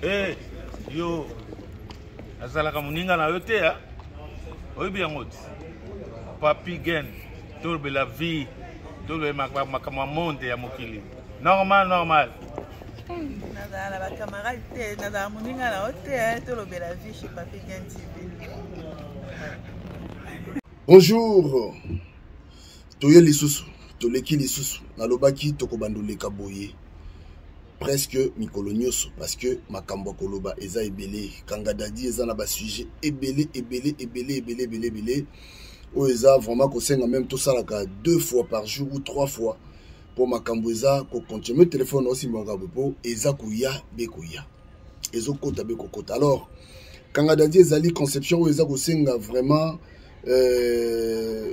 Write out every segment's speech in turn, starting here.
Hey, eh, yo azalaka moninga na yo te ya oyebi yango ti papi gen tolobela vie tolobela makambo ya monde ya mokili normal normal. Nazala na bacamarade te, nazala moninga na yo te. Tolobela vie chez Papi Gen TV. Bonjour, toye lisusu, toleki lisusu. Nalobaki tokobanda oleka boye presque mikolo nyonso parce que makambo ya koloba eza ebele. Kanga Dadi eza na basujet ebele ebele ebele ebele ebele ebele oyo eza vraiment kosenga même tosalaka deux fois par jour ou trois fois mpo makambo eza kocontinue. Telefone osimbaka boye mpo eza koya be koya, ezokota be kokota. Alors Kanga Dadi ezali conception oyo eza kosenga vraiment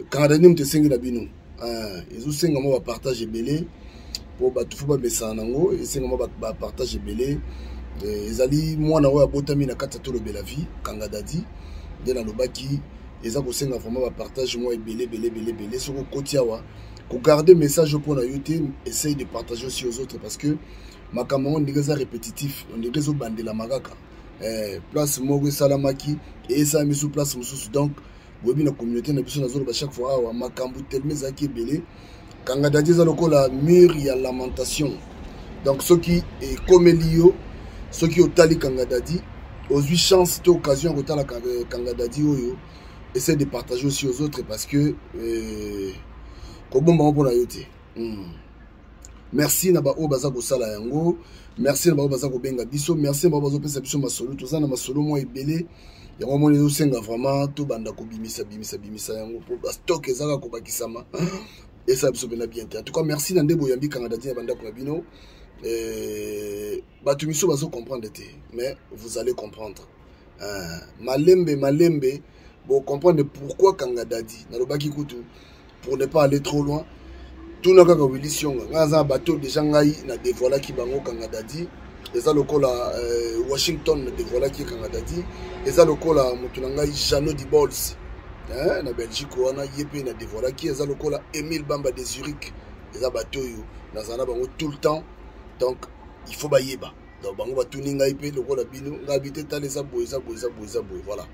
Kanga Dadi moto esengi na bino, ezosenga mwa bapartage ebele mpo bato fo bamesana nango, esenga mwa bapartage ebele. Ezali mwana oyo abotami na kati ya Tolobela Vie. Kanga Dadi nde nalobaki eza kosenga vraiment bapartage mwa ebele ebele ebele ebele. Soki okoti awa, kogarde message oyo mpona yo te, essaye de partager aussi aux autres parce que makambo yango ndenge eza répétitif, ndenge ezobandelama kaka. Place moko esalamaki, esalami su place mosusu. Donc boyebi na communauté na biso, nazoloba chaque fois awa, makambo tellement ezalaki ebele. Kanga Dadi eza lokola mur ya lamentation. Donc soki ekomeli yo, soki otali Kanga Dadi, ozwi chance to occasion ya kotala Kanga Dadi oyo, essaie de partager aussi aux autres parce que kobomba ngo mpona yo te. Merci na baoyo baza kosala yango, merci na baoyo baza kobenga biso, merci na baoyo bazopesa biso masolo. Toza na masolo mwa ebele, yango moni ezosenga vraiment tobanda kobimisa bimisa bimisa yango mpo bastock ezaka kobakisama, esala biso mpena bien te. En tout cas, merci na nde boyambi Kanga Dadi na bandako na bino. Bato miso bazo comprendre te, mais vous allez comprendre malembe malembe, bocomprendre pourquoi Kanga Dadi. Nalobaki kutu, pour ne pas aller trop loin, tuna kaka Willy Sionga, ngai aza na bato déjà ngai na dévoilaki bango. Kanga Dadi eza lokola Washington, na dévoilaki Kanga Dadi. Eza lokola moto na ngai Jano Dibols na Belgique wana, ye mpe na dévoilaki. Eza lokola Emile Bamba de Zurich. Eza bato oyo nazala na bango tout le temps, donc il faut bayeba. Donc bango batuni ngai mpe lokola bino, ngai bi te, tala, eza boye, eza boye, eza boye, eza boye. Voilà,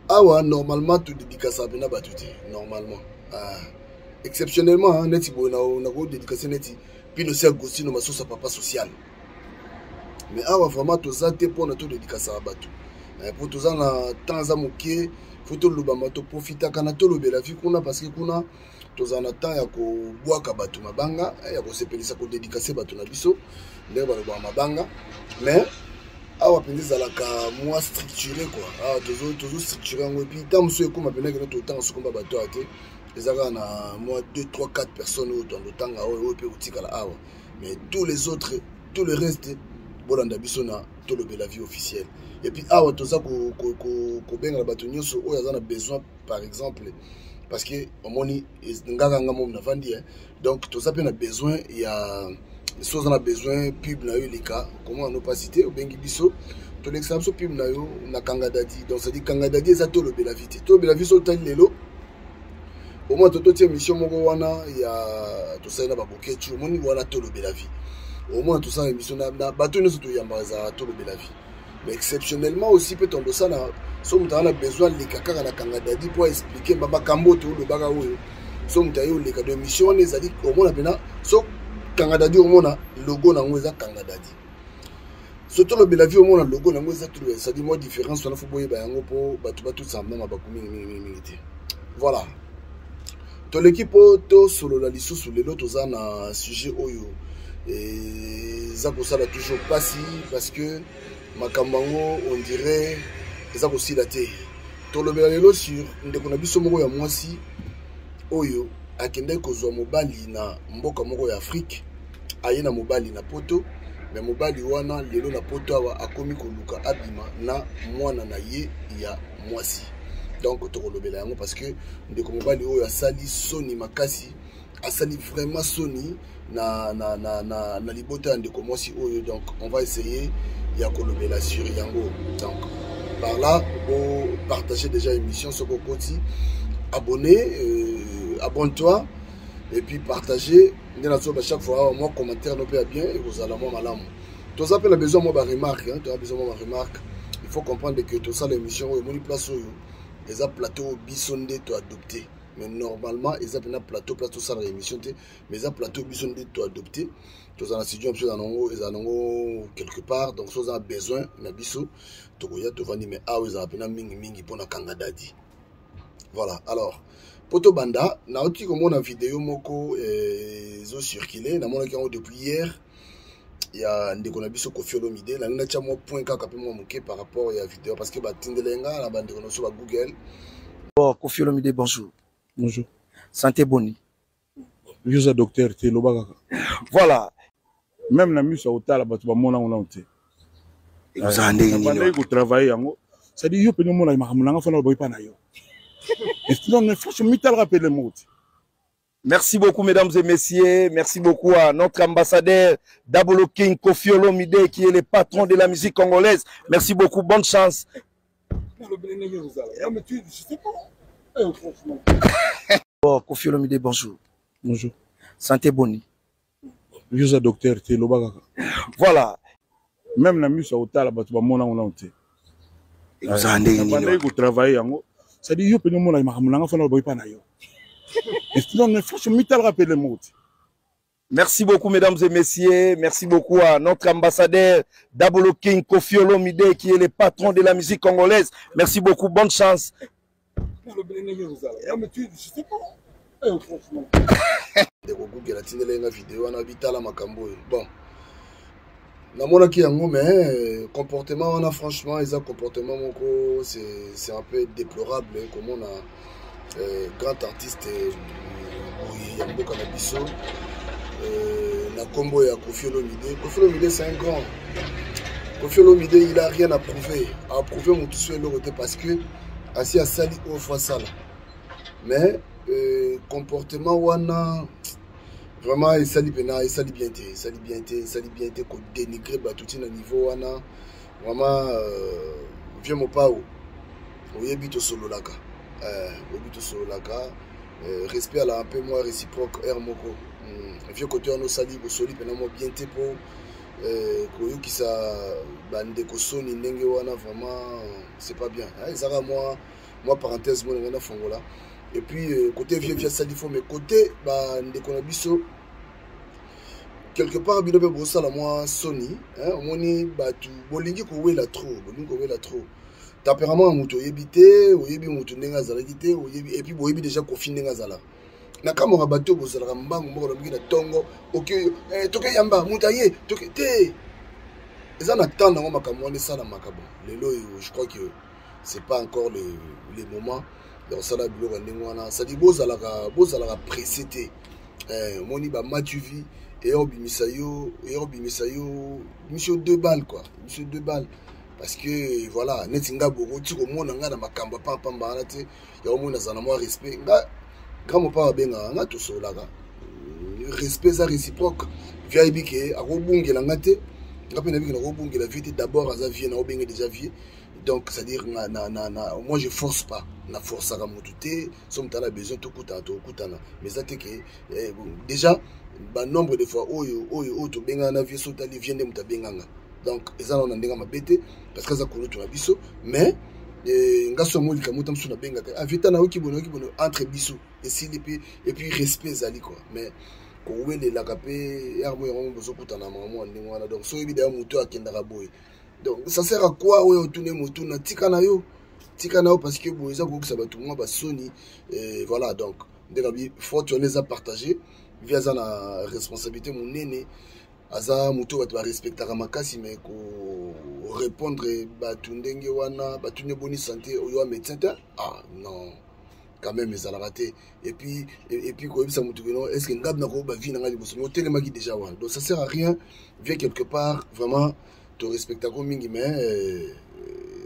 awa normalement todédicasa mpena bato te normalement. Exceptionnellement neti boye nakodédicace neti Pino si Agostino Masosa, papa social. Mais awa vraiment toza te mpona todédicasaka bato, mpo toza na temps eza moke, fo tolobama. Toprofitaka na Tolobela Vie kuna parce que kuna tozala na temps ya kobwaka bato mabanga, ya kosepelisa, kodédicace bato na biso ndenge balobaka mabanga. Mais awa mpenza ezalaka mwa structuré quoi. Awa tozo structure yango et puis ntango mosusu ekóma mpena keno totanga sokomba bato awa te. Eza kaka na mwa 2 3 4 personnes oyo toando tanga oyo, oyo mpe kotikala awa, mais tous les autres, tout le reste, bolanda biso na Tolobela Vie officielle. Et puis awa toza kobengana bato nyonso oyo aza na besoin, par exemple, parce que omoni ngaka nga momo navandi, donc toza mpe na besoin ya so oza na besoin pub na yo eleka. Komona no mpasi te, obengi biso, tolekisa biso pub na yo na Kanga Dadi. Donc c'est-à-dire Kanga Dadi eza Tolobela Vie te. Tolobela Vie, so otali lelo, omona tototia émission moko wana ya tosali na baboketu, omoni wana Tolobela Vie, omona tosala émission na bato nyonso toyambaka, ezalaka Tolobela Vie. Mais exceptionnellement aussi mpe tondosala so moto aza na besoin aleka kaka na Kanga Dadi mpo aexplike makambo oyo toolobaka oyo. So moto aye oleka do émission wana ezali, omona mpena so Kanga Dadi, omona logo nango eza Kanga Dadi. So Tolobela Vie, omona logo nango eza Tolobela. C'est-à-dire mwa différence wana fo boyeba yango mpo bato batusaka mna mabaku mingi mingi mingi mingi te. Voilà, toleki mpo tosolola lisusu. Lelo toza na sujet oyo eza kosala toujours mpasi parce que makambo yango on dirait eza kosila te. Tolobela lelo sur ndeko na biso moko ya mwasi oyo akendaki kozwa mobali na mboka moko ya Afrique, aye na mobali na Poto. Me mobali wana lelo na Poto awa akomi koluka abima na mwana na ye ya mwasi. Donc tokolobela yango parce que ndeko mobali oyo asali soni makasi, asali vraiment soni na libota ya ndeko mwasi oyo. Donc on va essayer ya kolobela sur yango. Donc par là, bopartager déjà émission. Soki okoti abonné, abonne-toi et puis partager. Nde nazoba chaque fois awa, mwa commentaire no mpe ya bien ekozala mwa malamu. Toza mpe na besoin mwa baremarque, hein, toza besoin mwa baremarque. Il faut comprendre que tosala émission oyo, omoni place oyo eza plateau oyo biso nde toadopte, mais normalement eza mpena plateau place tosalaka émission te, mais eza plateau biso nde toadopte. Toza na studio na biso, eza nango, eza nango quelque part. Donc so oza na besoin na biso, tokoya, tovandi, mais awa ezala mpena mingimingi mpona Kanga Dadi. Voilà. Alors, po tobanda, nauti komona video moko ezocircule, namonaki yango depuis hier, ya ndeko na biso Koffi Olomide. Nangi natya mwa point kaka mpe mwa moke par rapport ya video, parce que batindele nga na bandeko na biso ba Google. Bon, Koffi Olomide, bonjour. Bonjour. Santé boni? Yoza docteur te, loba kaka. Voilà. Même na miso ya kotala, bato bamona yango nano te. Ekozala ndenge nini? Nabandaki kotravaille yango, c'est-à-dire yo pene omona makambo nanga fana boyi mpa na yo. Non mais franchement, mitalaka pele moko te. Merci beaucoup, mesdames et messieurs. Merci beaucoup à notre ambassadeur Dabolo King Koffi Olomide, qui est le patron de la musique congolaise. Merci beaucoup. Bonne chance. Bon, Koffi Olomide, bonjour. Bonjour. Santé boni? Yoza docteur te, loba kaka. Voilà. Même na miso ya kotala, bato bamona yango nano te. Ekozala ndenge nini? Nabandaki kotravaille yango, c'est-à-dire yo pene omona makambo nanga fana boyi mpa na yo. Non mais franchement, mitalaka pele moko te. Merci beaucoup, mesdames et messieurs. Merci beaucoup à notre ambassadeur Dabolo King Koffi Olomide, qui est le patron de la musique congolaise. Merci beaucoup. Bonne chance. Ndeko Google atindela nga video wana, bitala makambo oyo. Bon, namonaki yango, mais comportement wana, franchement, eza comportement moko, c'est un peu déplorable komona grand artiste boye ya mboka na biso, na nkombo ya Koffi Olomide. Koffi Olomide, c'est un grand. Koffi Olomide, il a rien à prouver, à prouver motu so eloko te, parce que asi asali oyo fo asala. Mais comportement wana, vraiment, esali mpena, esali bien te, esali bien te, esali bien te kodénigre bato ntina niveau wana. Vraiment, vieux Mopao, oyebi tosololaka, oyebi tosololaka, respect ala un peu moins réciproque aire moko. Vieux, côté wana osali bosoli mpena mwa bien te, mpo koyokisa bandeko soni ndenge wana, vraiment, c'est pas bien. Ezaka mwa parenthèse mo ndenge nafongola. Et puis côté vieux asali fo, mais côté bandeko na biso, quelque part bino mpe bosala mwa soni. Omoni bato bolingi kowela trop, bolingi kowela trop. Tempérament ya moto oyebi te, oyebi moto ndenge azalaki te, oyebi. Et puis boyebi déjà Koffi ndenge azalaka. Na kamwaka bato bozalaka mbangu moko, nabiki na ntongo, oke toke yamba moto aye toke te, eza na temps nango makambo wana esalamaka. Bon, lelo oyo, je crois que c'est pas encore le moment ya kosala biloko ya ndenge wana. C'est-à-dire bozalaka pressé te. Omoni bamatuvi eya kobimisa yo, eya kobimisa yo, bimisi yo deux balles quoi, bimisi yo deux balles. Parce que voilà, neti nga bokoti komona nga na makambo ya pampamba wana te. Ya omona azala na mwa respect. Nga grand mopao abengaka nga, tosololaka, respect eza réciproque. Vieux ayebi ke akobungela nga te, nga mpe nayebi ke nakobungela vieux te. D'abord aza vieux, naobenge déjà vieux. Donc c'est à dire na, moi je force pas, na forçaka motu te. So moto ana besoin tokutana, tokutana, mais eza te ke bon, déjà banombre de fois oyo tobengana na vieux, so otali, vieux nde moto abenganga. Donc eza nano na ndenge mabe te, parce que aza kolutu na biso. Mais nga so amoni likambo ta mosusu, nabengaka: "Ah, vieux, ta nayoki boye, nayoki boye." Entre biso esili mpe, et puis respect ezali quoi. Mais kowelelaka mpe yare mo yango bozokutana makambo ya ndenge wana. Donc so oyebi daya moto oyo akendaka boye, donc ça sert à quoi oyo otune motu na tika na yo, tika na yo? Parce que boye eza kokokisa bato mwa basoni. Voilà. Donc nde nabi, faute wana eza partage. Vieux aza na responsabilité monene, aza motu oyo bato barespectaka makasi, mais korépondre bato ndenge wana, batuni eboni santé, oyo ya médecin te, ah non, quand même, ezalaka te. Et puis koyebisa motu keno est ce que ngabi nakoyoba vie na ngai liboso, mais otelemaki déjà wana. Donc ça sert à rien. Vieux, quelque part, vraiment, torespectako mingi, mais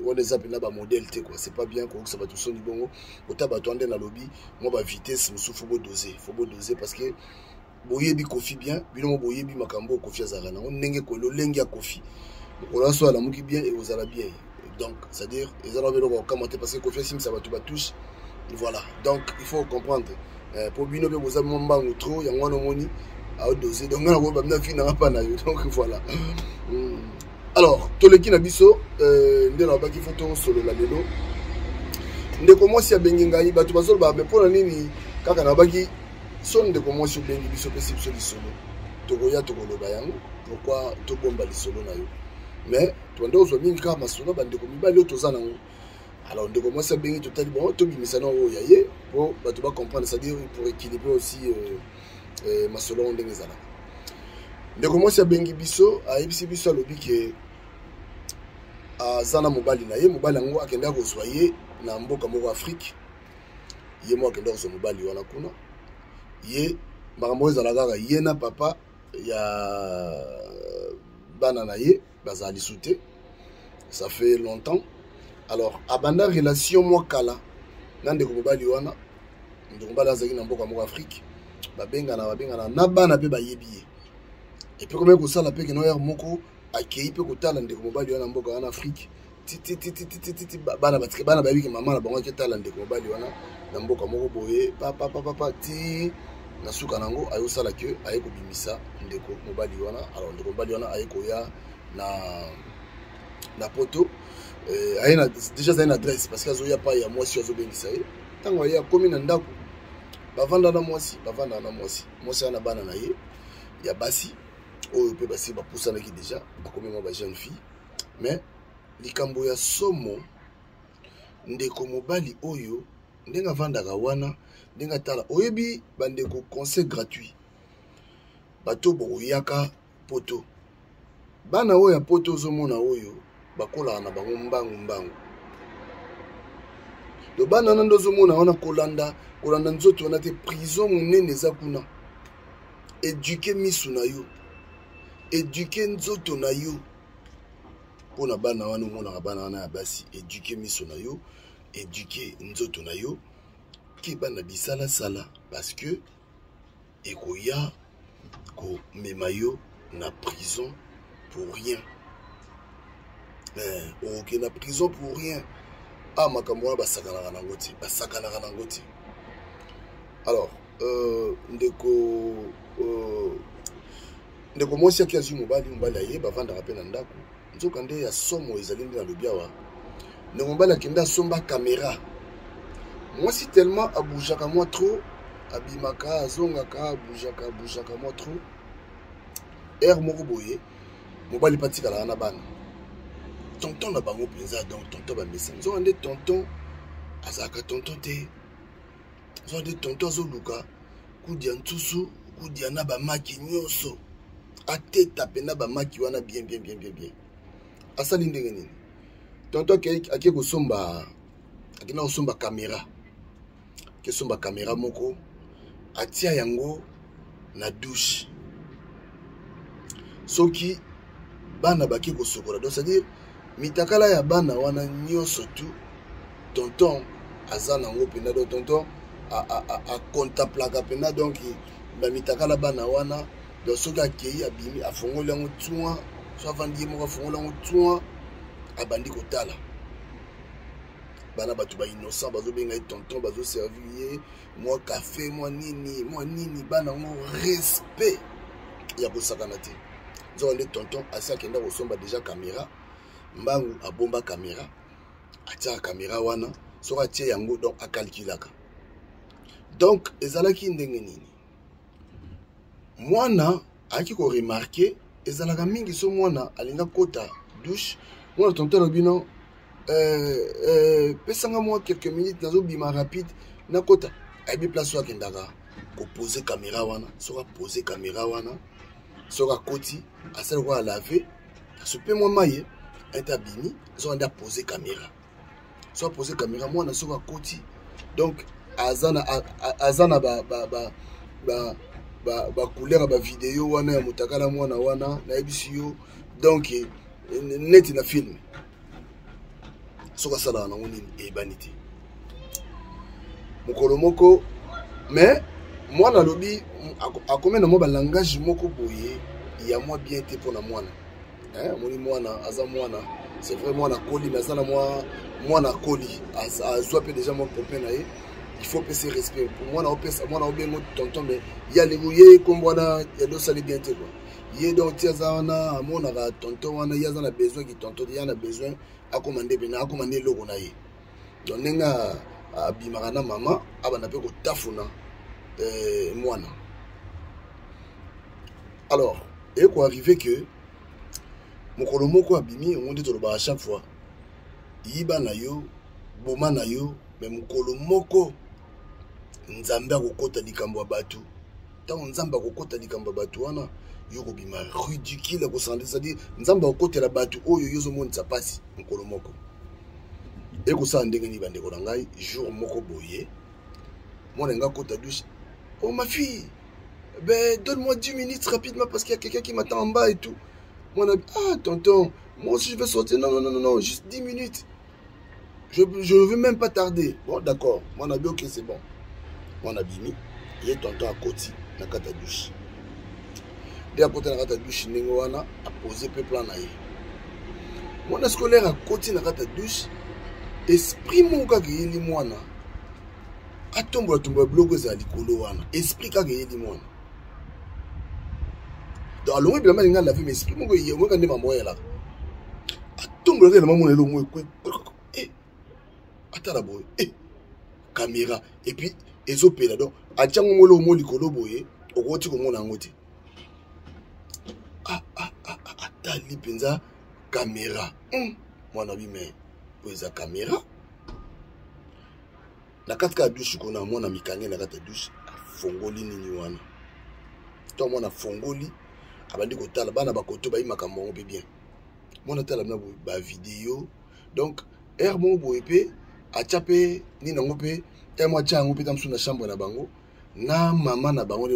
wana eza mpena bamodèle te quoi. C'est pas bien kokokisa bato soni bongo. Ota bato wana nde nalobi mwa bavitesse mosusu, fo bodose, fo bodose, parce que boyebi Koffi bien, bino mo boyebi makambo oyo Koffi azalaka nango, ndenge lolenge ya Koffi. Mokolo nyonso alamuki bien, ekozala bien. Donc c'est à dire eza na biloko kokama te, parce que Koffi asimbisa bato batouche. Voilà. Donc il faut comprendre, mpo bino mpe boza mwa mbangu trop. Yango wana omoni Aodose donc nga nakoyeba bina vie nanga mpa na yo. Donc voilà. Alors toleki na biso nde nalobaki fo tosolola lelo. Ndeko mwasi abengi ngai, bato bazoloba me mpo na nini kaka nalobaki so ndeko mwasi obengi biso, opesi biso lisolo, tokoya tokoloba yango. Pourquoi tobomba lisolo na yo? Mais tobanda kozwa mingi kaka masolo bandeko mibali oyo toza nango. Alors ndeko mwasi abengi, totali bon, tobimisa na oyo ya ye mpo bato bacomprendre, c'est-à-dire pour équilibrer aussi masolo yango ndenge ezalaka. Ndeko mwasi abengi biso, ayebisi biso, alobi ke aza na mobali na ye. Mobali yango akendaka kozwa ye na mboka moko Afrique. Ye moko akendaka kozwa mobali wana kuna. Ye makambo oyo ezala kaka ye na papa ya bana na ye bazala lisu te, ça fait longtemps. Alors abanda relation mwa kala na ndeko mobali wana. Ndeko mobali azalaki na mboka moko Afrique, babengana babengana na bana mpe bayebi ye. Epuis komeki kosala mpe keno heure moko akei mpe kotala ndeko mobali wana mboka wana Afrique, titititititi bana batika bana bayebi ke mama na bango aketala ndeko mobali wana na mboka moko boye, papapapapa, ti na suka nango ayosala ke aye kobimisa ndeko mobali wana. Alors ndeko mobali wana aye koya na poto, aye na déjà azali na adresse parce que azoya pa ya mwasi oyo azobengisa ye. Ntango aye akomi na ndako, bavanda na mwasi, bavanda na mwasi, mwasi wana bana na ye ya basi oyo mpe basi bapusanaki déjà, bakomi mwa ba jeune fille. Mais likambo ya somo, ndeko mobali oyo ndenge avandaka wana, ndenge atala, oyebi bandeko, conseil gratuit, bato bokoyaka poto, bana oyo ya poto ozomona oyo bakolaka na bango mbangu mbangu. Do bana wana nde ozomona wana, kolanda kolanda nzoto wana te, prison monene eza kuna. Eduke misu na yo, eduke nzoto na yo mpo na bana wana omonaka, bana wana ya basi. Eduke miso na yo, eduke nzoto na yo, keba na bisalasala parce que ekoya komema yo na prison pour rien. Okokende na prison pour rien. Ah, makambo wana basakanaka nango te, basakanaka nango te. Alors ndeko mwasi aki azwi mobali, mobali aye, bavandaka mpe na ndako. Nzoka nde ya somo ezali nde nalobi awa, ndeko mobali akende asomba kamera. Mwasi tellement aboujaka mwa trop, abimaka azongaka, aboujaka aboujaka mwa trop. Heure moko boye mobali mpe atikalaka na bana, tonton na bango mpenza. Donc tonton bamesa, nzoka nde tonton azalaka tonton te. Nzoka nde tonton azoluka kudia nsusu, kudia na bamaki nyonso, ateta mpena bamaki wana bien bien bien bien bien. Asali ndenge nini? Tonton ake kosomba, akenda kosomba kamera, akesomba kamera moko, atia yango na douche. Soki bana bake kosokola, donc c'est-à-dire mitakala ya bana wana nyonso tu tonton aza nango mpenza. Donc tonton acontemplaka mpenza donc bamitakala bana wana. Donc soki akei, abimi, afongoli yango twa, so avandi ye moko, afongoli yango twa, abandi kotala bana. Bato bainnocent bazobenga ye tonton, bazoservir ye mwa kafe, mwa nini, mwa nini. Bana yango respect ya kosakana te. Nzoka nde tonton asi akenda kosomba deja kamera mbangu, abomba kamera, atiaka kamera wana. Soki atie yango, donc akalkulaka. Donc ezalaki ndenge nini? Mwana ayaki koremarke, ezalaka mingi so mwana alinga kota douche, mwana tonton alobi no, pesanga mwa quelques minutes, nazobima rapide, nakota. Ayebi place oyo akendaka kopose kamera wana. Soki apose kamera wana, soki akoti, asali lokola lave, asope mwa mai ete abimi. Soki ande apose kamera, soki apose kamera, mwana soki akoti, donc aza na ba ba ba ba ba ba couleur ya bavideo wana ya motakala mwana wana, nayebisi yo, donc neti na film. Soki asalaka nango nini, eyebani te. Mokolo moko mais mwana alobi, akomi na mwa balangage moko boye ya mwa bien te mpona mwana. Omoni mwana aza mwana, c'est vrai mwana akoli, mais aza na mwa mwana akoli, azwa mpe déjà mwa copain na ye. Il faut pesa respect. Mwana opesa, mwana obengo tonton, mais ye alingi ye kombo wana ya dosali bien te quoi. Ye donc ti aza wana amonaka tonton wana, ye aza na besoin ki tonton te, ye na besoin akoma nde pena akoma nde eloko na ye. Donc ndenge abimaka na mama, abanda mpe kotafuna mwana. Alors ekoarrive que mokolo moko abimi, yango nde tolobaka chaque fois, yiba na yo, boma na yo, me mokolo moko Nzambe akokota likambo ya bato. Ntango Nzambe akokota likambo ya bato wana, yo kobima ridicule, akosanda. C'est-à-dire Nzambe akokotela bato oyo yo ozomonisa mpasi. Mokolo moko ekosala ndenge nini, bandeko na ngai? Jour moko boye, mwana nga akota douche: "Oh ma fille, ben donne-moi 10 minutes rapidement parce qu'il y a quelqu'un qui m'attend en bas et tout." Mwana: "Ah tonton, moi aussi je vais sortir." "Non, non, non, non, non, juste 10 minutes, je ne veux même pas tarder." Bon, d'accord. Mwana bi: "Ok, c'est bon." Mwana bimi, ye tonton akoti na kati ya douche. Nde akoti na kati ya douche ndenge wana, apose mpe plan na ye. Mwana scolaire akoti na kati ya douche, esprit moko kaka eyeli mwana atombola tombola biloko ezala likolo wana. Esprit kaka eyeli mwana, donc alongwe bilamba, alingi alave, mais esprit moko eyemweka nde mama oyelaka, atombolaka elamba, mona eloko moko ekwe, atala boye, e caméra, et puis ezopela. Donc atiango mo eloko mo likolo boye, okoti komona yango te. Atali mpenza caméra, mwana bi me oyo eza caméra na kati kaka douche kuna. Mwana mikange na kati ya douche, afongoli nini wana to mwana afongoli, abandi kotala. Bana bakoto bayi makambo yango mpe bien. Mwana tala na boye bavideo. Donc aire moko boye mpe atya mpe nini yango mpe ere moko atya yango mpe ta mosusu na chambre na bango na mama na bango.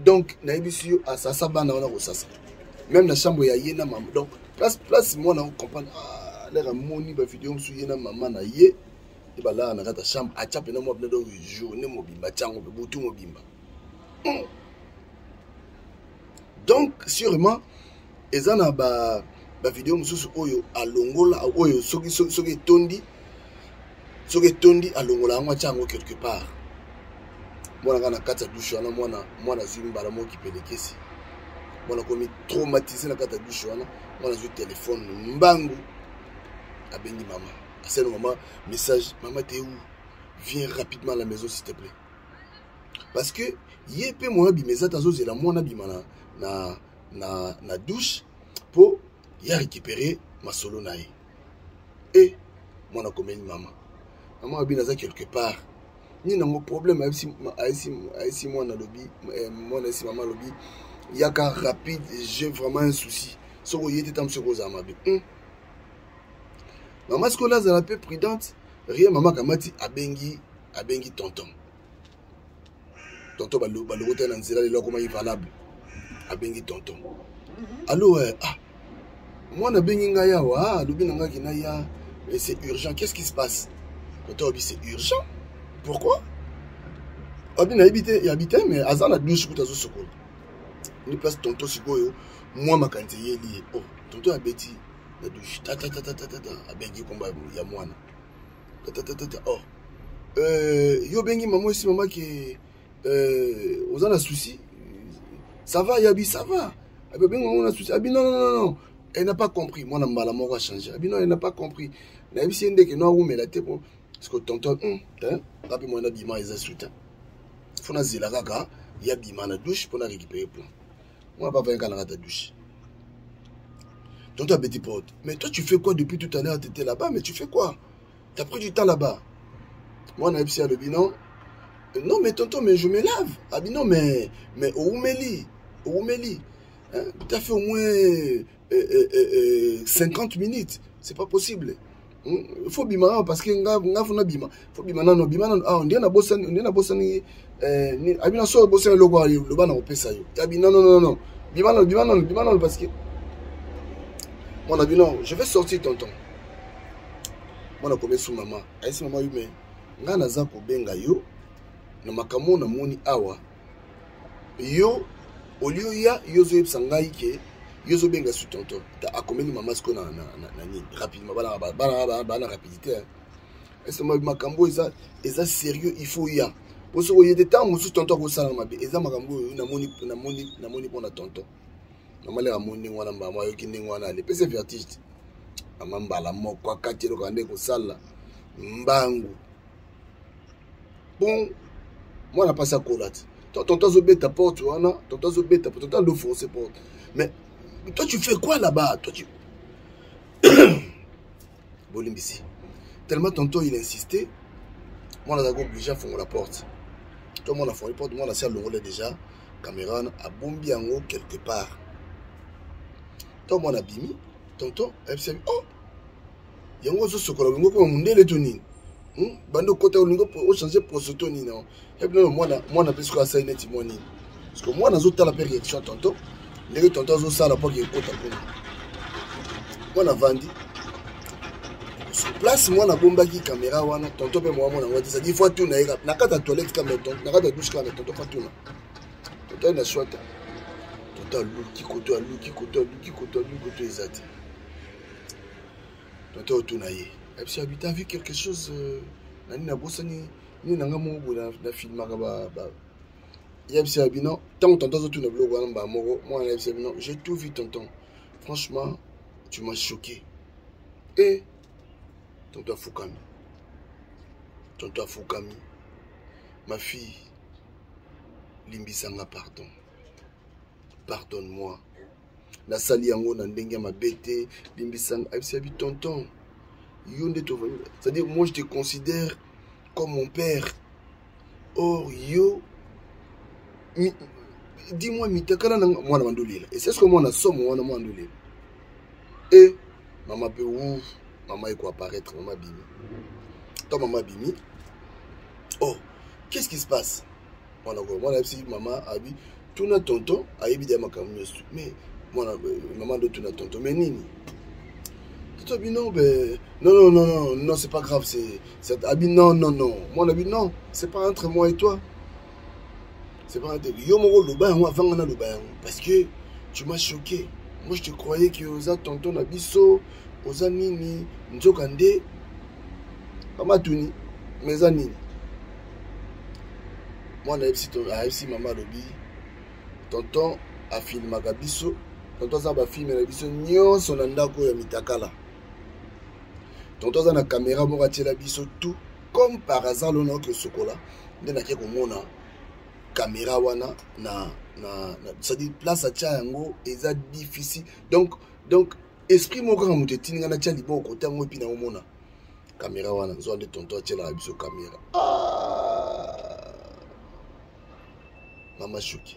Donc nayebisi yo, asasa bana wana kosasa même na chambre ya ye na mama. Donc place mwana comprendre, ah, lere amoni bavideo mosusu ye na mama na ye nde balala na kati ya chambre, atya mpena mwa mpena. Donc journée mobimba atya yango mpe butu mobimba. Donc sûrement eza na ba bavideo mosusu oyo alongola, oyo soki etondi, soki etondi, alongola yango, atya yango quelque part. Mwana kaka na kati ya douche wana, mwana azwi mbala moko kipelekesi, mwana akomi traumatisé na kati ya douche wana. Mwana azwi telefone mbangu, abengi mama, asali mama message: "Mama, t'es où? Viens rapidement à la maison, s'il te plaît." Parce que ye mpe mwana bima eza te, azozela mwana bima na douche mpo ye récupérer masolo na ye. E mwana akomeli mama, mama abi: "Naza quelque part." Nini yango problème? Ayesi mwana, alobi, mwana ayesi mama, alobi: "Yaka rapide, j'ai vraiment un souci. Soki oye te, ta soki ozala mabe." Mama sikoyo azala mpe prudente, rien. Mama akamati, abengi tonton. Tonton baloko te na nzela, lelo akomaki valable. Abengi tonton: "Allo, ah, mwana abengi ngai awa, alobi na ngai naya, c'est urgent, qu'est-ce qui se passe?" Tonton alobi: "C'est urgent, pourquoi?" Abi: "Nayebi te." Yabi te, mais aza na douche kuta, azosokola ni place. Tonton sikoyo mwa makanisi eyeli ye. Oh, tonton abeti na douche, tatatatatata, abengi komba ya mwana, tatatatata: "Oh, yo obengi mama, esi mama ke oza na souci, ça va?" Yabi: "Ça va." Abi: "Obengi mama na souci." Abi: "Non, non, non, non, elle n'a pas compris." Mwana mbala moko achange, abi: "Non, elle n'a pas compris, nayebisi ye ndeke no awumela te." Po parce que tonton nga mpe mwana bima eza su te, fo nazela kaka ya bima na douche mpo na récupérer plan. Mwana papa yaka na kati ya douche, tonton abeti porte: "Mais toi, tu fais quoi depuis tout à l'heure? T'étais là-bas, mais tu fais quoi? T'as pris du temps là-bas." Mwana ayebisi, alobi: "Non, non, mais tonton, mais je me lave." Abi: "Non, mais oumeli oumeli, hein? T'as fait au moins 50 minutes, c'est pas possible. Faut bima parce que nga funa bima, faut bima nano, bima nano. Ah, ndiye nabosani, ndiye nabosani." Abi: "Na so bosani eloko loba na kopesa yo." Abi: "Non, non, non, non, bima nano, bima nano, bima nano." Parce que mwana abi: "Non, je vais sortir, tonton." Mwana komi su mama, ayesi mama yo: "Me nga naza kobenga yo na makambo namoni awa, yo olie oya, yo ozoyebisa ngai ke yo ozobenga su tonton." Akomeli mama sikoyo na nini rapidement, bana rapidité. Esema makambo eza eza sérieux, il faut ya po soki oye te, ntango mosusu tonton akosala mabe. Eza makambo oyo namoni, namoni, namoni mpona tonton. Mama leka amoni ndenge wana, mbala ayoki ndenge wana, ale pese vertige te. Mama mbala moko akati eloko nde kosala mbangu. Bon, mwana mpasi akola te. Tonton azobeta porte wana, tonton azobeta, tonton ando force porte. Mais toi, tu fais quoi là-bas, toi? Tu bolimbisi, tellement tonton il insistait, mwana azalaki obligé afongola porte. To mwana afongoli porte, mwana asi alongoli déjà caméra wana, abombi yango quelque part. To mwana abimi, tonton ayebisi: "Oh, yango ozosokola olingi okoma mondele to nini? Bandi okota, olingi ochange poso to nini?" Ebi nono mwana, mwana mpe sikoyo asali neti mwa nini, parce que mwana azotala mpe réaction tonton, ndenge tonton azosala mpo ake ekota kuna. Mwana avandi sur place, mwana abombaki caméra wana. Tonton mpe mwa mwana yango te, c'est-à-dire faut atuna ye na kati ya toilette kama na kati ya douche kama. Tonton faut atuna, tonton aye na swata. Tonton aluki koto, aluki koto, aluki koto, aluki koto, eza te. Tonton otuna ye, ayebisi abi: "T'as vu quelque chose na nini?" Nabosani nini na nga moko boye na filmaka ba. Yebisa ya bino, ntango tonton azotuna biloko wana, mbala moko mwana nayebisa bino: "J'ai tout vu, tonton. Franchement, tu m'as choqué." E tonton afukami, tonton afukami: "Ma fille, limbisanga, pardon, pardonne-moi, nasali yango na ndenge ya mabe te, limbisanga." Ayebisa bi: "Tonton, yo nde, c'est-à-dire moi je te considère comme mon père. Or yo, dis-moi, mitakala na mwana bandolela." Et c'est ce que mwana somo wana, mwana ndolela. E mama mpe wu, mama ekoapparaître, mama bimi. To mama bimi: "Oh, qu'est-ce qui se passe?" Mwana ko mwana ayebisi mama abi: "Tuna tonton, ayebi deya makambo nyonso." Mais mwana, mama ndo tuna tonton: "Mais nini, tonton?" Abi: "Non, ben non, non, non, non, non, c'est pas grave, c'est." Abi: "Non, non, non." Mwana abi: "Non, c'est pas entre moi et toi, c'est pas entre yo moko. Loba yango avant nga naloba yango, parce que tu m'as choqué. Moi je te croyais que oza tonton na biso, oza nini, nzoka nde." Mama atuni: "Mais eza nini?" Mwana ayebisi mama, alobi: "Tonton afilmaka biso, tonton aza bafilme na biso nyonso na ndako ya mitakala. Tonton aza na caméra moko atiela biso tout. Comme par hasard, lona oke sokola nde nake komona caméra wana na c'est-à-dire place atia yango eza difficile. Donc esprit moko kaka moto etindi ngai natia liboko kote yango, epi naomona caméra wana. Nzoka nde tonton atielaka biso caméra." Ah! Mama shuki,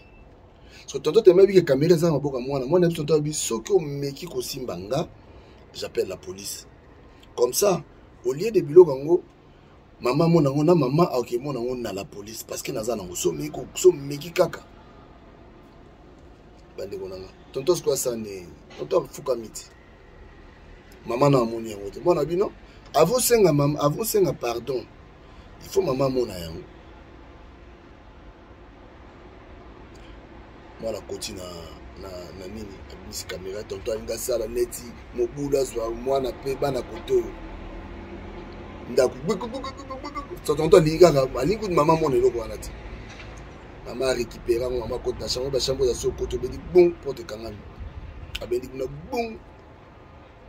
so tonton tema yebi ke caméra eza na maboko ya mwana. Mwana yebi tonton abi: "Soki omeki kosimba nga, j'appelle la police." Comme ça, au lieu de biloko yango mama amona yango na mama akemona yango na la police, parce que naza nango. So omeki kaka, bandeko na nga. Tonton sikoyo asani, tonton afukami te. Mama na amoni yango te. Mwana bino avosenga mama, avosenga pardon, il faut mama amona yango. Mwana akoti na nini, abimisi caméra. Tonton alingi asala neti mobulu, azwa mwana mpe bana kote oyo ndako. Tonton alingi kaka, alingi kutu mama amona eloko wana te. Mama arécupéré yango, mama akoti na chambre. Bachambre eza so okoti, obedi bon, porte ekangami, abendi kuna bon,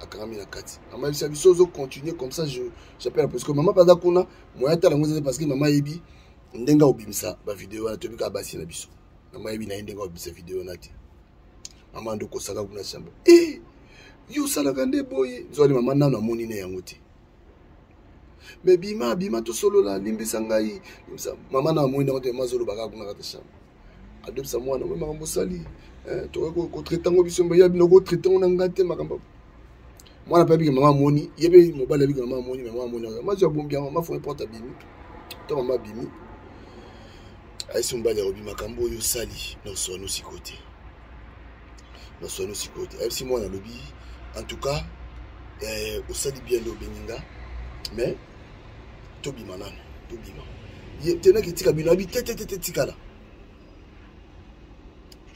akangami na kati. Mama yebisa biso: "Ozocontinue comme ça, j'appelle la police." Mama mpe aza kuna, moya tala yango eza te, parce que mama ayebi ndenge akobimisa bavideo wana. Toyebi kaka basi na biso. Mama ayebi na ye ndenge akobimisa video wana te. Mama ndo okosaka kuna chambre: "E yo osalaka nde boye?" Nzwali mama nano amoni ne yango te. "Me bima, bima, tosolola, limbisa ngai, limbisa." Mama na amoni yango te. Mama azoloba kaka kuna kata chambre, adobisa mwana: "Oyo makambo osali, tokoki kotraite yango biso ya bino, kotraite yango na ngai te." Makambo mwana mpe abiki, mama amoni ye mpe mobali abiki, mama amoni, mama amoni, mama azwi, abombi yango. Mama fongi porte, abimi. To mama abimi, ayesi mobali akobi: "Makambo oyo osali, naswano sikoyo te, naswano sikoyo te." Ayebisi mwana, alobi: "En tout cas, osali bien nde obengi nga, mais tobima nano, tobima." Ye tenaki etika bino, abi: "Te, te, te, te, tikala."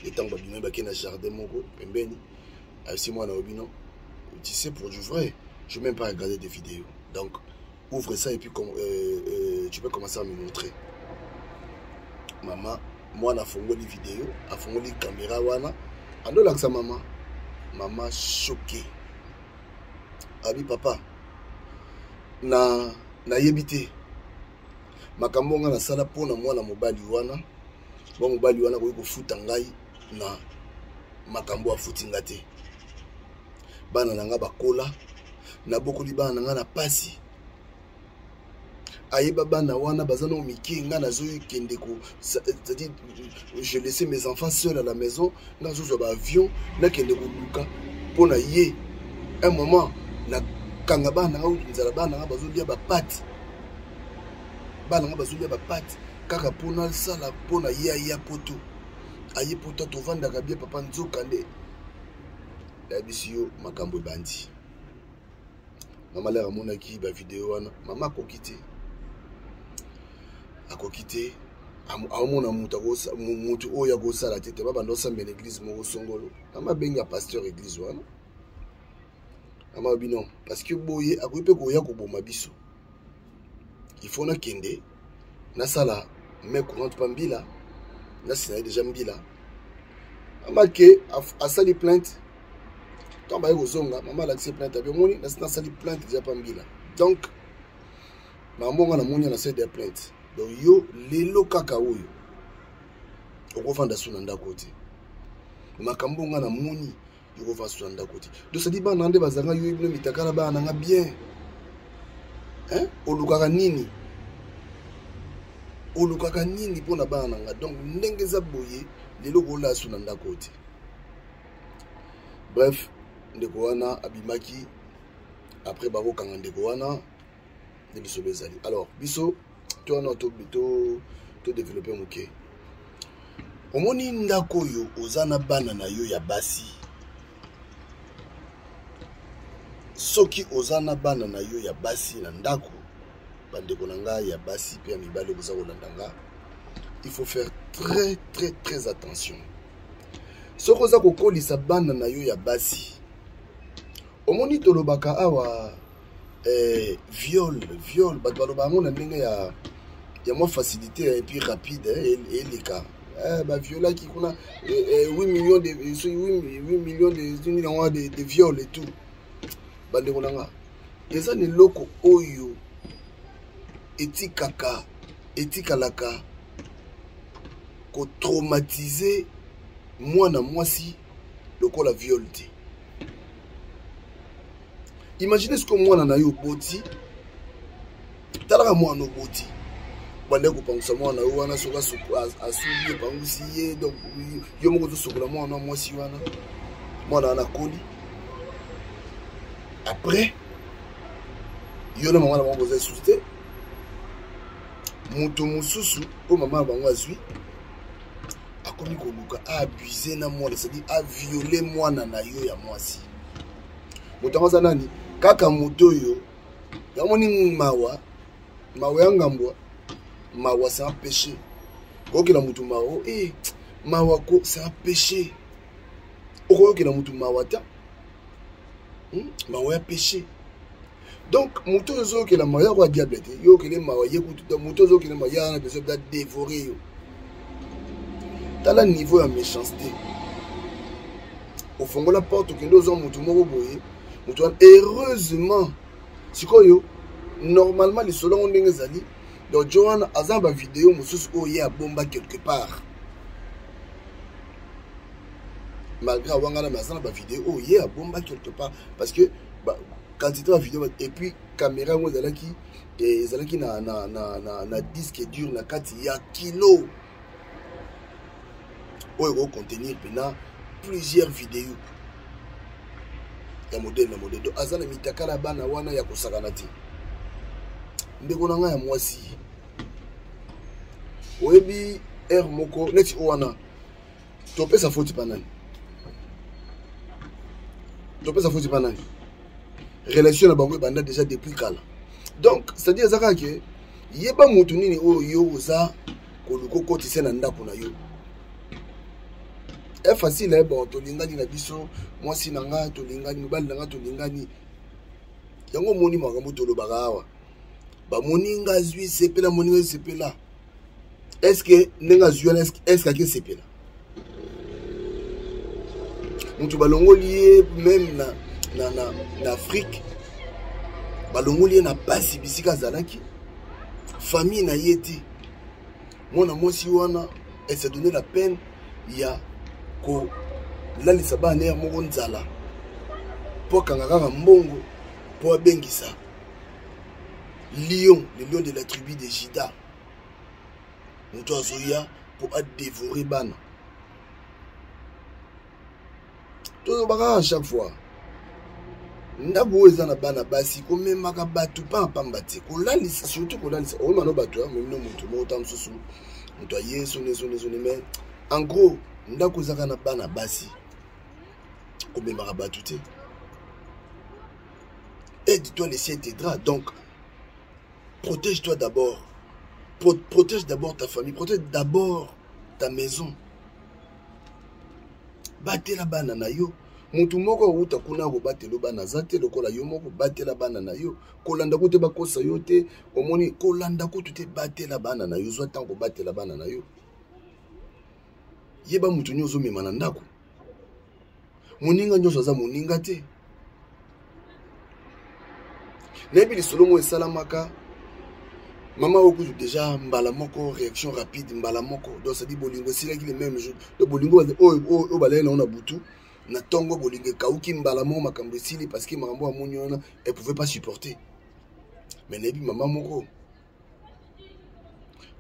Ntango babima, bake na jardin moko pembeni. Ayebisi mwana: "Obi non, tu sais, pour du vrai, je même pas regarder des vidéos, donc Ouvre ça et puis euh, euh, tu peux commencer à me montrer. Mama, mwana afongoli video, afongoli caméra wana, andolakisa mama. Mama choqué. Abi papa, na nayebi te makambo nga nasala mpo na mwana mobali wana mwa mobali wana akoki kofuta ngai na makambo afuti nga te. Bana na nga bakola, nabokoli bana na nga na pasi. Ayeba bana wana baza nao mike, nga nazokende ko, c'est-à-dire je laissais mes enfants seuls à la maison, nga nazozwa ba avion nakende koluka mpo na ye. Un moment nakanga bana na nga kutu nzala, bana na nga bazolia ba pâtes, bana na nga bazolia ba pâtes kaka mpo nasala mpo na ye. Aya poto, aye poto, tovandaka bien papa, nzoka nde nayebisi yo makambo ebandi. Mama lere amonaki ba video wana, mama akoki te, akoki te, aomona motu oyo akosala te te. Babanda osambela église moko songolo, mama abenga pasteur église wana, mama alobi non, parce que boye akoki mpe koya koboma biso, il faut nakende nasala main courante pa mbila, nasina ye déjà mbila. Mama ke asali plainte, ntango baye kozonga, mama alakisi plainte, abi omoni nasi nasali plainte déjà pa mbila, donc makambo nga namoni nasali déjà plainte, donc yo lelo kaka oyo okofanda su na ndako te, makambo nga namoni yokofanda su na ndako te. Donc cest bana nde bazanga yo bino mitakala, bana nanga bien, hein? Olukaka nini, olukaka nini mpo na bana nanga? Donc ndenge eza boye lelo kolala su na ndako te. Bref, ndeko wana abimaki après bakokanga ndeko wana nde lisolo ezali. Alors biso to wana to développer moke. Omoni ndako oyo oza na bana na yo ya basi, soki oza na bana na yo ya basi na ndako, bandeko na ngai ya basi mpe ya mibali boza kolanda nga, il faut faire très très très attention. Soki oza kokolisa bana na yo ya basi, omoni tolobaka awa viol, viol, bato baloba yango na ndenge ya mwa facilité et puis rapide, eleka baviolaki kuna 8 millions de 8 millions de nini yango de viol et tout. Bandeko na nga, eza na eloko oyo etikaka etikalaka kotraumatize mwana mwasi lokola viol te. Imagine soki mwana na yo oboti, talaka mwana oboti, bande kopangusa mwana yo wana, soki asubi epangusi ye, donc yo moko ozosokola mwana mwasi wana, mwana wana akoli, après yo na mama na bango boza lisusu te, moto mosusu oyo mama na bango azwi akomi koluka aabuse na mwana, c'est-à-dire aviole mwana na yo ya mwasi. Moto yango aza nani? Kaka moto oyo yamoni mawa, mawa ya ngambwa, mawa c'est un péché. Koyokela motu mawa, eh, mawa ko c'est un péché. Okoyokela motu mawa ta, mawa ya péché. Donc moto oyo ozokela mawa yako ya diable te, yo okele mawa ye kutu. Donc moto ozokele mawa ya wana besoin da dévorer yo. Tala niveau ya méchanceté, ofongola porte okende ozwa motu moko boye, motu wana heureusement sikoyo normalement lisolo yango ndenge ezali. Donc jo wana aza na bavideo mosusu oyo ye abomba quelque part, malgré awangana, mais aza na bavideo oyo ye abomba quelque part, parce que quantité ya video et puis caméra yango ezalaki na disque dur na kati ya kilo oyo ekocontenir mpena plusieurs vidéos ya modèle na modèle. Donc aza na mitakala ya bana wana ya kosakana te. Ndeko na ngai ya mwasi, oyebi heure moko neti oyo wana, topesa foti pa nani? Topesa foti pa nani? Relation na bango ebanda déjà depuis kala. Donc c'est-à-dire eza kaka ke yeba motu nini oyo yo oza koluka okotisa na ndako na yo. E facile, bon, tolingani na biso, mwasi na nga tolingani, mobali na nga tolingani. Yango omoni makambo tolobaka awa. Bamoninga azwi sepela, moninga azwi sepela. Est-ce que ndenge azwi wana, est-ce que ake sepela? Moto balongoli ye meme na Afrique, balongoli ye na pasi bisika azalaki, famille na ye te. Mwana mwasi wana, elle s'est donné la peine ya kolalisa bana ya moko nzala mpo akanga kaka mbongo mpo abengisa lion, le lion de la tribu de Juda, moto azoya mpo adevore bana. Tolobaka à chaque fois, ndako oyo eza na bana basi, komemaka bato pamba te, kolalisa, surtout kolalisa oyema no bato ya momino moto moko ta mosusu moto aye soni soni soni. Mais en gros, ndako ezaka na bana basi, komemaka bato te. Aide-toi, le ciel t'aidera. Donc protège-toi d'abord, protège d'abord ta famille, protège d'abord ta maison, batela bana na yo. Motu moko awuta kuna akobatela bana aza te lokola yo moko. Batela bana na yo, kolanda kutu te, bakosa yo te. Omoni, kolanda kutu te, batela bana na yo. Zwa ntango kobatela bana na yo, yeba motu nyonso ozomema na ndako. Moninga nyonso aza moninga te. Nayebi lisolo moko esalamaka, mama oyo kutu déjà mbala moko réaction rapide, mbala moko. Donc c'est-à-dire bolingo esilaki le même jour. Donc bolingo oyo balali nango na butu, na ntongo bolingo ekauki mbala moko, makambo esili, parce que makambo amoni wana, elle pouvait pas supporter. Mais nayebi mama moko,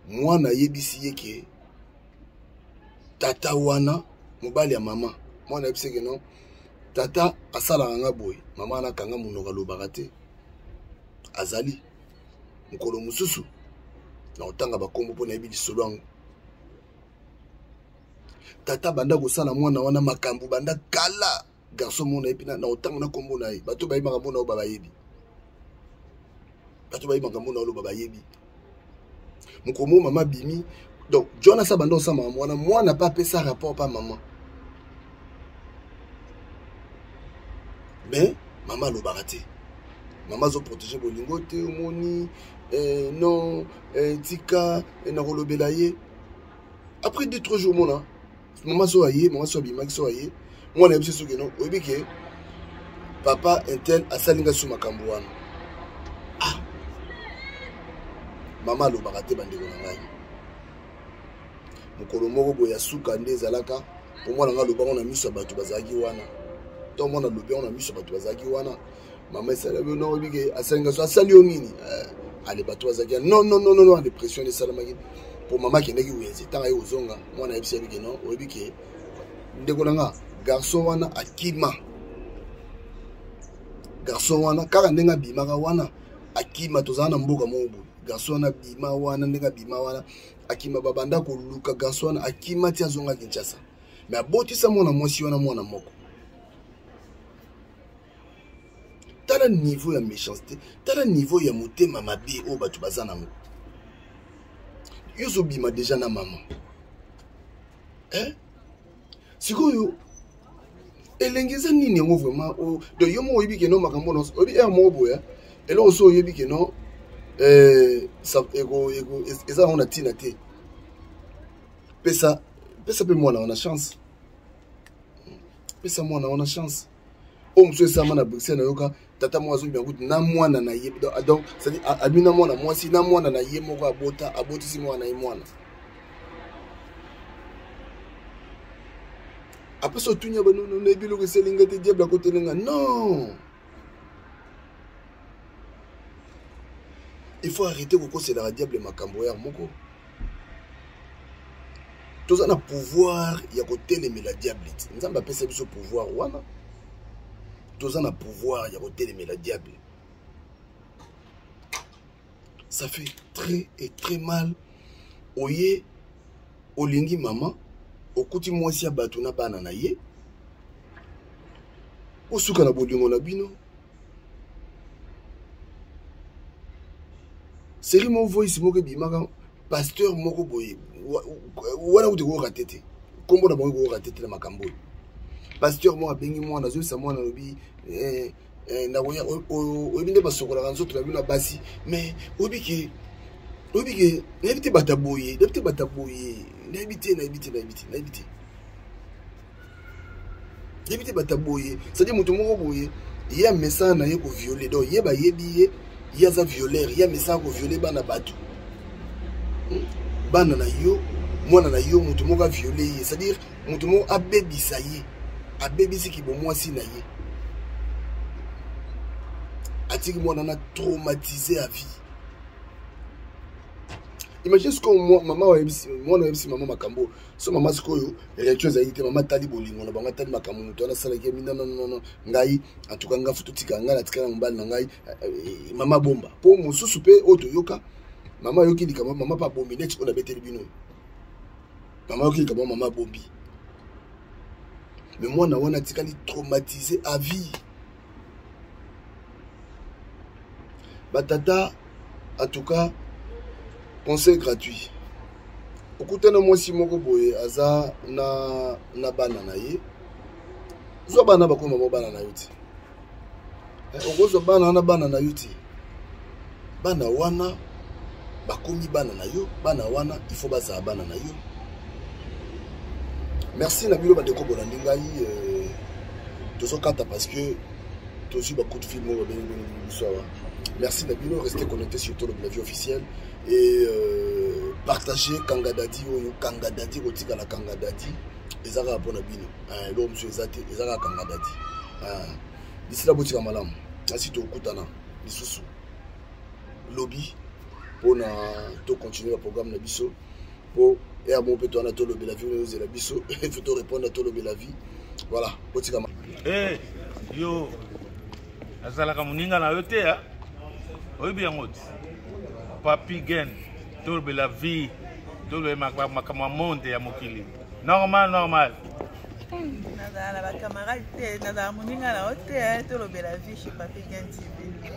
mwana ayebisi ye ke tata wana, mobali ya mama, mwana ayebisi ke non, tata asalaka nga boye. Mama wana akanga monoko, alobaka te. Azali mokolo mosusu na kotanga bakombo mpo nayebi lisolo yango. Tata banda kosala mwana wana makambo banda kala. Garçon mona ye mpe na kotanga na kombo na ye, bato bayebi makambo na oyo bayebi, bato bayebi makambo na oloba bayebi. Mokolo moko mama bimi, donc John asa banda kosala makambo wana, mwana mpe apesa rapport pa mama, mais mama alobaka te. Mama azoprotege bolingo te. Omoni, non, tika, nakolobela ye après 2 3 jours. Mona mama so aye, mama so abimaki, so aye, mwana yebisi soki no oyebi ke papa intel asali nga so makambo wana. Ah, mama alobaka te. Bandeko na ngai, mokolo moko boye ya suka nde ezalaka po mwana nga alobango na miso ya bato bazalaki wana. To mwana alobi yango na miso ya bato bazalaki wana, mama esali no oyebi ke asali nga so, asali yo nini? Ale bato bazalaki, non non non non, dépression esalamaki po mama akendaki wenze. Ntango aye kozonga, mwana ayebisi yebi ke non, oyebi ke ndeko na nga, garçon wana akima. Garçon wana kaka ndenge abimaka wana akima, tozala na mboka moko boye. Garçon wana abima wana, ndenge abima wana akima, babanda koluka garçon wana, akima ti azonga Kinshasa. Mais abotisa mwana mwasi wana mwana moko. Tala niveau ya méchanceté, tala niveau ya motema mabe oyo bato baza nango. Yo ozobima deja na mama, eh? Sikoyo elengi eza nini yango vraiment? Oh, donc yo moko oyebi ke no makambo nyonso oyebi heure moko boye, eloko so oyebi ke no, eza yango na ntina te. Pesa, pesa mpe mwana wana chance, pesa mwana wana chance. Oyo mosusu esalama na Bruxelles, nayoka tata moko azobima kutu na mwana na ye. Donc c'est-à-dire abi na mwana mwasi na mwana na ye moko abota, abotisi mwana na ye mwana. Après so otunya banono, nayebi eloko esalinga te, diable akotelenga. Non, il faut arrêter kokoselaka diable makambo ya moko. Toza na pouvoir ya kotelemela diable ti Nzambe apesa biso pouvoir wana. Toza na pouvoir ya kotelemela diable. Ça fait très et très mal. Oye olingi mama, okuti mwasi ya bato na bana na ye, osuka na bolingo na bino. Série mo voice moko ebimaka, pasteur moko boye wana kutu ekoyoka te te, nkombo na bango ekoyoka te te na makambo oyo. Pasteur moko abengi mwana, azoyebisa mwana, alobi, eh, Eh, nakoya oyebi nde basokolaka nzoto na bino ya basi, mais oyebi ke, oyebi ke nayebi te bato ya boye, nayebi te bato ya boye, nayebi te, nayebi te, nayebi te, nayebi te, nayebi te bato ya boye. C'est-à-dire moto moko boye, ye amesana na ye koviole, donc ye bayebi ye, ye aza violeur, ye amesana koviole bana bato, Bana na yo, mwana na yo, moto moko aviole ye, c'est-à-dire moto moko abebisa ye, abebisi kibomwasi na ye, atiki mwana na traumatisé à vie. Imagine sikoyo mama oyebisi mwana, oyebisi mama makambo so mama sikoyo réaction ezalaki te. Mama atali bolingo na bango, atali makambo moto wana asalaki ye. Non, ngai en tout cas, ngai futu tika ngai, natikala na mobali na ngai. Mama bomba mpo mosusu mpe oyo toyoka, mama ayoki likambo, mama mpe abombi neti oyo nabeteli bino. Mama ayoki likambo, mama abombi, mais mwana wana atikali traumatisé à vie. Batata, en tout cas, conseil gratuit: okutana mwasi moko boye aza na bana na ye, zwa bana bakoma mo bana na yo te. Okozwa bana wana bana na yo te. Bana wana bakomi bana na yo, bana wana il faut bazala bana na yo. Merci na bino bandeko bolandi ngai. Tozokata parce que tozwi bacoup de fil moko babengi biso awa. Merci na bino, restez connectés sur Tolobela Vie officielle et partagez. Kanga Dadi oyo, Kanga Dadi kotikala Kanga Dadi, eza kaka mpona bino. Eloko mosusu eza te, eza kaka Kanga Dadi. D'ici là, botika malamu, nasi tokutana lisusu lobi mpona tocontinue baprogramme na biso, mpo eya moko mpe towana Tolobela Vie oyo ozela biso, il faut torépondre. Tolobela Vie, voilà, botika. Hey, yo azalaka moninga na yo te, oyebi yango te. Papi Gen, Tolobela Vie, tolobela makambo ya monde, ya mokili, normal, normal. Nazala na bacamarade te, nazala moninga na yo te. Tolobela Vie chez Papi Gen TV.